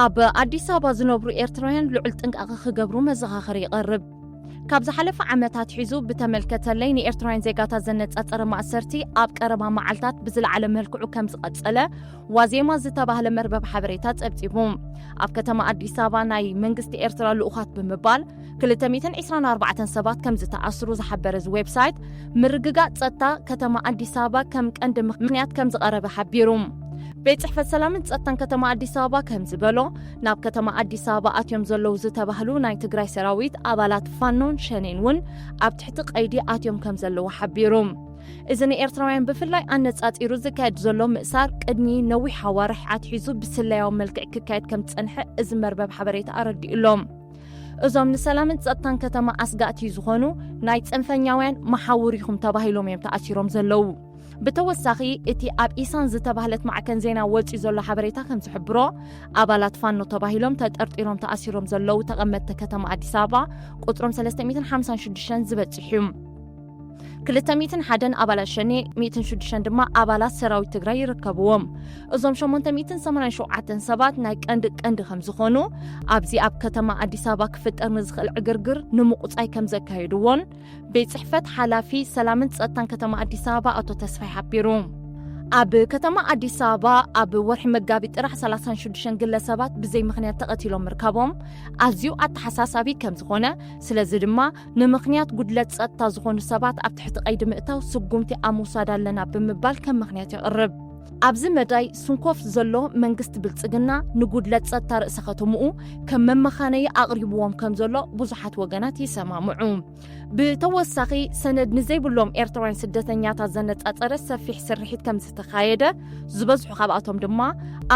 ኣብ ኣዲስ ኣበባ ዝነብሩ ኤርትራውያን ልዑል ጥንቃቐ ክገብሩ መዘኻኸሪ ይቐርብ። ካብ ዝሓለፈ ዓመታት ሒዙ ብተመልከተለይ ንኤርትራውያን ዜጋታት ዘነጻጸረ ማእሰርቲ ኣብ ቀረባ መዓልታት ብዝለዓለ መልክዑ ከም ዝቐጸለ ዋዜማ ዝተባህለ መርበብ ሓበሬታ ጸብጺቡ። ኣብ ከተማ ኣዲስ ኣበባ ናይ መንግስቲ ኤርትራ ልኡኻት ብምባል ክልተ ሚእትን ዕስራን ኣርባዕተን ሰባት ከም ዝተኣስሩ ዝሓበረ እዚ ዌብሳይት፣ ምርግጋእ ጸጥታ ከተማ ኣዲስ ኣበባ ከም ቀንዲ ምኽንያት ከም ዝቐረበ ሓቢሩ። ቤት ጽሕፈት ሰላምን ጸጥታን ከተማ ኣዲስ ኣበባ ከም ዝበሎ፣ ናብ ከተማ ኣዲስ ኣበባ ኣትዮም ዘለዉ ዝተባህሉ ናይ ትግራይ ሰራዊት ኣባላት ፋኖን ሸኔን እውን ኣብ ትሕቲ ቀይዲ ኣትዮም ከም ዘለዉ ሓቢሩ። እዚ ንኤርትራውያን ብፍላይ ኣነጻጺሩ ዝካየድ ዘሎ ምእሳር ቅድሚ ነዊሕ ኣዋርሕ ኣትሒዙ ብስለያዊ መልክዕ ክካየድ ከም ዝጸንሐ እዚ መርበብ ሓበሬታ ኣረዲኡ ኣሎ። እዞም ንሰላምን ጸጥታን ከተማ ኣስጋእቲ ዝኾኑ ናይ ጽንፈኛውያን መሓውር ኢኹም ተባሂሎም እዮም ተኣሲሮም ዘለዉ። ብተወሳኺ፣ እቲ ኣብ ኢሳን ዝተባህለት ማዕከን ዜና ወጺኡ ዘሎ ሓበሬታ ከም ዝሕብሮ፣ ኣባላት ፋኖ ተባሂሎም ተጠርጢሮም ተኣሲሮም ዘለዉ ተቐመጥቲ ከተማ ኣዲስ ኣበባ ቁጽሮም ሰለስተ ሚእትን ሓምሳን ሽዱሽተን ዝበጽሕ እዩ። ክልተ ሚእትን ሓደን ኣባላት ሸኔ፣ ሚእትን ሽዱሽተን ድማ ኣባላት ሰራዊት ትግራይ ይርከብዎም። እዞም ሸሞንተ ሚእትን ሰማንያን ሸውዓተን ሰባት ናይ ቀንዲ ቀንዲ ከም ዝኾኑ፣ ኣብዚ ኣብ ከተማ ኣዲስ ኣበባ ክፍጠር ንዝኽእል ዕግርግር ንምቁጻይ ከም ዘካየድዎን ቤት ጽሕፈት ሓላፊ ሰላምን ጸጥታን ከተማ ኣዲስ ኣበባ ኣቶ ተስፋይ ሓቢሩ። ኣብ ከተማ ኣዲስ ኣበባ ኣብ ወርሒ መጋቢት ጥራሕ ሰላሳን ሽዱሽተን ግለሰባት ብዘይ ምኽንያት ተቐቲሎም ምርካቦም ኣዝዩ ኣተሓሳሳቢ ከም ዝኾነ፣ ስለዚ ድማ ንምኽንያት ጉድለት ጸጥታ ዝኾኑ ሰባት ኣብ ትሕቲ ቀይዲ ምእታው ስጉምቲ ኣብ ምውሳድ ኣለና ብምባል ከም ምኽንያት የቕርብ። ኣብዚ መዳይ ስንኮፍ ዘሎ መንግስቲ ብልጽግና ንጉድለት ጸጥታ ርእሰ ከተምኡ ከም መመኻነዪ ኣቕሪብዎም ከም ዘሎ ብዙሓት ወገናት ይሰማምዑ። ብተወሳኺ፣ ሰነድ ንዘይብሎም ኤርትራውያን ስደተኛታት ዘነጻጸረ ሰፊሕ ስርሒት ከም ዝተኻየደ፣ ዝበዝሑ ካብኣቶም ድማ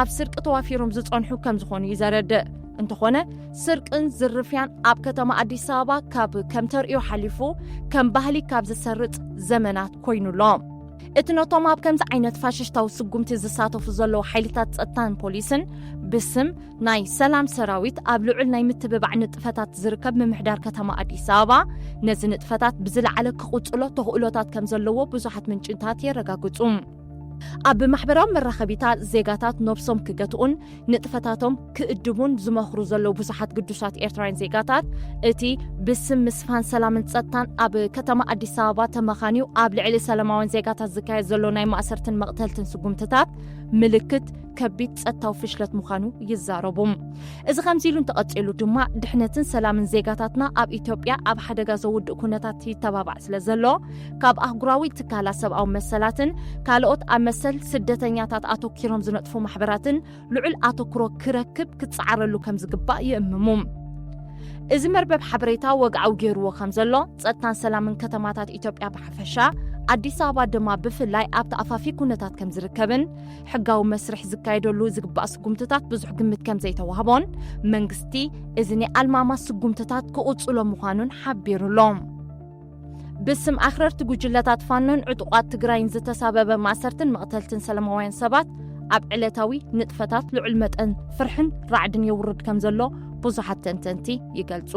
ኣብ ስርቂ ተዋፊሮም ዝጸንሑ ከም ዝኾኑ እዩ ዘረድእ። እንተኾነ፣ ስርቅን ዝርፍያን ኣብ ከተማ ኣዲስ ኣበባ ካብ ከም ተርእዮ ሓሊፉ ከም ባህሊ ካብ ዝሰርጽ ዘመናት ኮይኑ ኣሎ። እቲ ነቶም ኣብ ከምዚ ዓይነት ፋሽስታዊ ስጉምቲ ዝሳተፉ ዘለዉ ሓይልታት ጸጥታን ፖሊስን ብስም ናይ ሰላም ሰራዊት ኣብ ልዑል ናይ ምትብባዕ ንጥፈታት ዝርከብ ምምሕዳር ከተማ ኣዲስ ኣበባ ነዚ ንጥፈታት ብዝለዓለ ክቕጽሎ ተኽእሎታት ከም ዘለዎ ብዙሓት ምንጭታት የረጋግጹ። ኣብ ማሕበራዊ መራኸቢታት ዜጋታት ነብሶም ክገትኡን ንጥፈታቶም ክእድቡን ዝመኽሩ ዘለዉ ብዙሓት ግዱሳት ኤርትራውያን ዜጋታት፣ እቲ ብስም ምስፋን ሰላምን ጸጥታን ኣብ ከተማ ኣዲስ ኣበባ ተመኻንዩ ኣብ ልዕሊ ሰላማውያን ዜጋታት ዝካየድ ዘሎ ናይ ማእሰርትን መቕተልትን ስጉምትታት ምልክት ከቢድ ጸጥታዊ ፍሽለት ምዃኑ ይዛረቡ። እዚ ከምዚ ኢሉ እንተቐጺሉ ድማ ድሕነትን ሰላምን ዜጋታትና ኣብ ኢትዮጵያ ኣብ ሓደጋ ዘውድእ ኩነታት ይተባባዕ ስለ ዘሎ፣ ካብ ኣህጉራዊ ትካላት ሰብኣዊ መሰላትን ካልኦት ኣብ መሰል ስደተኛታት ኣተኪሮም ዝነጥፉ ማሕበራትን ልዑል ኣተኩሮ ክረክብ ክጸዓረሉ ከም ዝግባእ ይእምሙ። እዚ መርበብ ሓበሬታ ወግዓዊ ገይርዎ ከም ዘሎ፣ ጸጥታን ሰላምን ከተማታት ኢትዮጵያ ብሓፈሻ፣ ኣዲስ ኣበባ ድማ ብፍላይ ኣብ ተኣፋፊ ኩነታት ከም ዝርከብን ሕጋዊ መስርሕ ዝካየደሉ ዝግባእ ስጉምትታት ብዙሕ ግምት ከም ዘይተዋህቦን፣ መንግስቲ እዚ ናይ ኣልማማ ስጉምትታት ክቕጽሎ ምዃኑን ሓቢሩ ኣሎ። ብስም ኣኽረርቲ ጉጅለታት ፋኖን ዕጡቓት ትግራይን ዝተሳበበ ማእሰርትን መቕተልትን ሰላማውያን ሰባት ኣብ ዕለታዊ ንጥፈታት ልዑል መጠን ፍርሕን ራዕድን የውርድ ከም ዘሎ ብዙሓት ተንተንቲ ይገልጹ።